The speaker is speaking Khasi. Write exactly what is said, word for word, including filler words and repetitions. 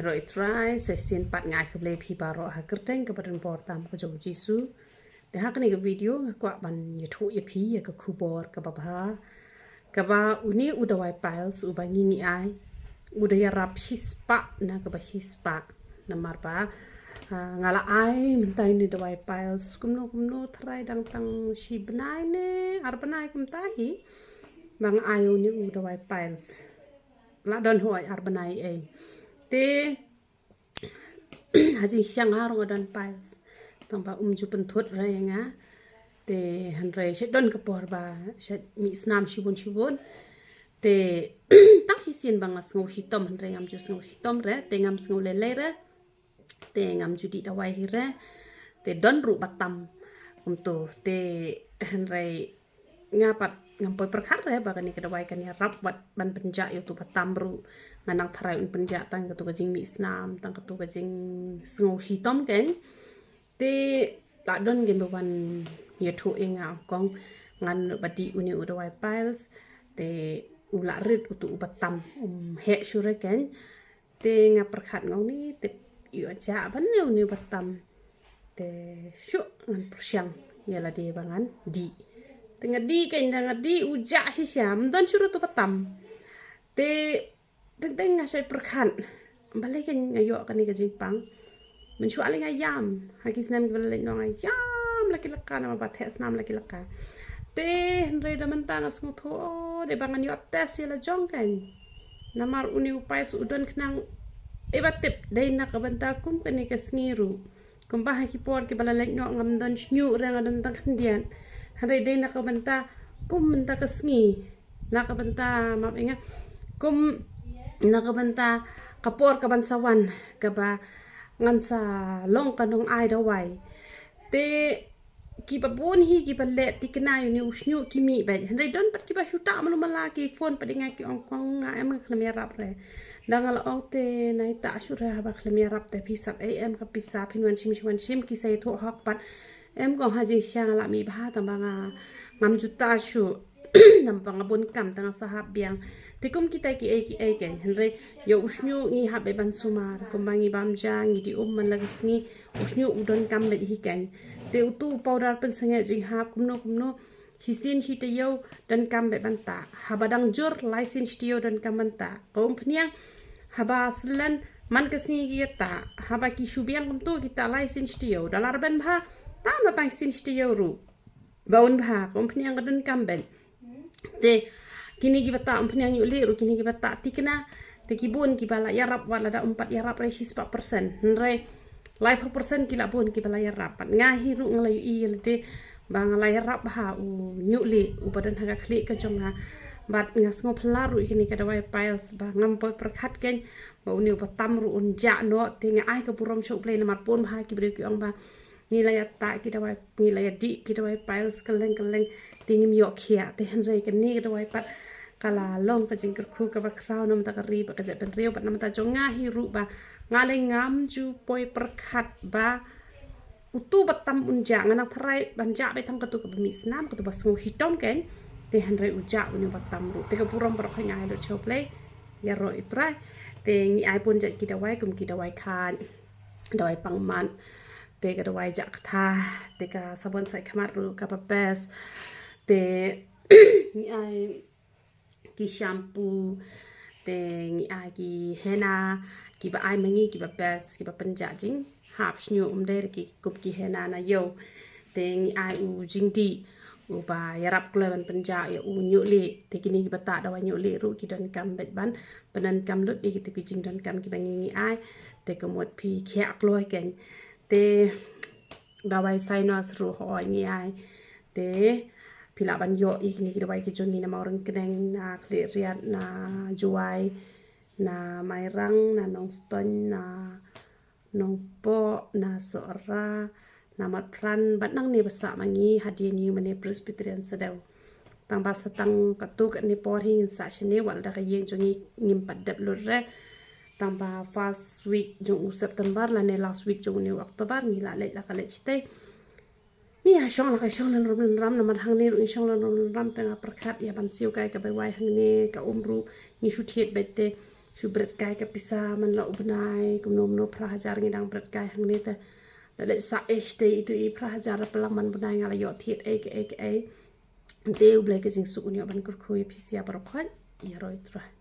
Ïaroh Ïa U Trai, sa shisien pat nga ai khublei phi baroh ha ka kyrteng kaba donbor tam ka jong U Jisu. Te ha kane ka video nga kwah ban ïathuh ïa phi ïa ka khubor kaba bha, kaba une u dawai piles uba ngi ngi ai u da ïarap shispah na kaba shispah. Namar ba, ah, nga la ai mynta une u dawai piles kumno kumno, tharai dang tang shi bnai ne ar bnai kumta hi ba nga ai une u dawai piles. La don hooid ar bnai ei. Te ha jingshisha nga ruh nga don piles, tang ba um ju pynthut re ïa nga. Te hynrei shet don ka por ba shet mih snam shibun shibun. Te tang shisien ba nga sngew shitom, hynrei ngam ju sngew shitom re, te ngam sngew lei lei re. Te ngam ju dih dawai hi re. Te don ruh ba tam kumto. Te hynrei nga pat ngam poi pyrkhat re ba kane ka dawai kan ïarap wat ban pynjah ïa uto ba tam ruh. Nga nang tharai un pynjah tang katu ka jingmih snam, tang katu ka jingsngew shitom kein. Te la don kein ba wan ïathuh ïa nga, ong kong ngan ba dih une u dawai piles. Te u la rit uto uba tam, um heh shuh re kein. Te nga pyrkhat nga ong ni te ïoh jah ban ne une uba tam. Te shuh ngan pyrshang ïa lade ba ngan dih. Te nga dih kein, da nga dih u jah shisha, ym don shuh ruh uto ba tam. Te teng teng nga shait pyrkhat, balei kein nga ïoh kane ka jingpang. Mynshuwa lei nga ïam, ha ki snem kiba la leit noh nga ïam la ki laka, namar ba theh snam la ki laka. Te hynrei da mynta nga sngewthuh, oh, dei ba ngan ïoh test ïa la jong kein. Namar une u piles u don khnang, ïa ba tip, dei na ka bynta kum kane ka sngi ruh. Kumba ha ki por kiba la leit noh ngam don shñiuh re, nga don tang khyndiat. Hynrei dei na ka bynta kum mynta ka sngi, na ka bynta, map ïa nga, kum na ka bynta ka por kaban sa wan kaba ngan sa long ka nong ai dawai. Te kiba bun hi kiba leh thikna ïa une u shñiuh ki mih beit. Hynrei don pat kiba shu tah malu mala, ki phone pat ïa nga ki ong, kong nga em nga khlem ïarap re. Da nga la ong te nai tah shuh re, haba khlem ïarap te phi sap ei em ka pisa, phin wan shim, wan shim, ki sa ïathuh hok pat. Em kong, ha jingshisha nga la mih bha, tang ba nga ngam ju tah shuh. Namar ba nga bun kam, tang nga sa hap biang. Te kum kita kiei kiei kein, hynrei ïa u shñiuh ngi hap beit ban sumar, kumba ngi bam ja ngi dih um man la ka sngi, u shñiuh u donkam beit hi kein. Te uto u powder pynsangeh jinghap kumno kumno, shisien shi taïew donkam beit ban tah. Haba dang jur, lai sien shi taïew donkam ban tah. Ka umphniang, haba syllen, man ka sngi ki tah. Haba ki shu biang kumto ki tah lai sien shi taïew. Da la rben bha, tah noh tang sien shi taïew ruh. Ba un bha, ka umphniang ka donkam beit. Te kine kiba tah umphniang ñiuhlieh ruh, kine kiba tah thikna. Te ki bun kiba la ïarap, wat lada um pat ïarap re shispah percent, hynrei laiphew percent ki la bun kiba la ïarap. Bad nga hi ruh nga la ïohi ïa lade ba nga la ïarap bha u ñiuhlieh uba don ha ka khlieh ka jong nga. Bad nga sngewphylla ruh ïa kane ka dawai piles ba ngam poi pyrkhat kein ba une uba tam ruh un jah noh. Te nga ai ka burom sha U Blei namar bun bha ki briew ki ong ba ngi la ïa tah ki dawai, ngi la ïa dih ki dawai piles kylleng kylleng, te ngim ïoh khiah. Te hynrei kane ka dawai pat ka la long ka jingkyrkhu kaba khraw na ka bynta ka ri bad ka jaitbynriew bad na ka bynta jong nga hi ruh ba nga lei ngam ju poi pyrkhat ba uto ba tam un jah. Nga nang tharai ban jah beit tang katu kaba mih snam, katu ba sngew shitom kein. Te hynrei u jah une uba tam ruh. Te ka burom baroh kawei nga ai lut sha U Blei. Ïaroh Ïa U Trai. Te ngi ai bun jait ki dawai, kum ki dawai khaid, dawai pang mat, te ka dawai jah ktha, te ka sabon sait khmat ruh kaba best. Te ngi ai ki shampoo, te ngi ai ki henna, kiba ai ma ngi kiba best, kiba pynjah jinghap shñiuh, ym dei re ki kum ki henna na ïew. Te ngi ai u jingdih uba ïarap kloi ban pynjah ïa u ñiuhlieh. Te kine kiba tah dawai ñiuhlieh ruh ki donkam beit ban pyndonkam lut ïa kito ki jingdonkam kiba ngi ngi ai. Te ka mut phi khiah kloi kein. Te dawai sinus ruh hooid ngi ai. Te phi lah ban ïoh ïa kine ki dawai ki jong ngi na Mawryngkneng, na Khliehriat, na Jowai, na Mairang, na Nongstoiñ, na Nongpoh, na Sohra, na Motphran, bad nangne ba sah ma ngi ha D N U mane Presbyterian Sadew. Tang ba sa tang katto katne por hi ngin sah shane, wat lada ka ïing jong ngi ngim pat dep lut re. Tang ba first week jong u September lane last week jong une u October ngi la leit la ka leit shatei. Ngi ïa shong la ka shong lynrum lynram, namar hangne ruh ngi shong lynrum lynram, te nga pyrkhat ïa ban siew kai kaba wai hangne, ka um ruh ngi shu thied beit te. Shu bret kai ka pisa man la u bnai kumno kumno phra hajar ngi dang bret kai hangne te. Da leh sa eh te itu i phra hajar da plang man bnai nga la ïoh thied ei ka ei ka ei. Te U Blei ka jingsuk un ïoh ban kyrkhu ïa phi sia baroh khoit. Ïa roi trai.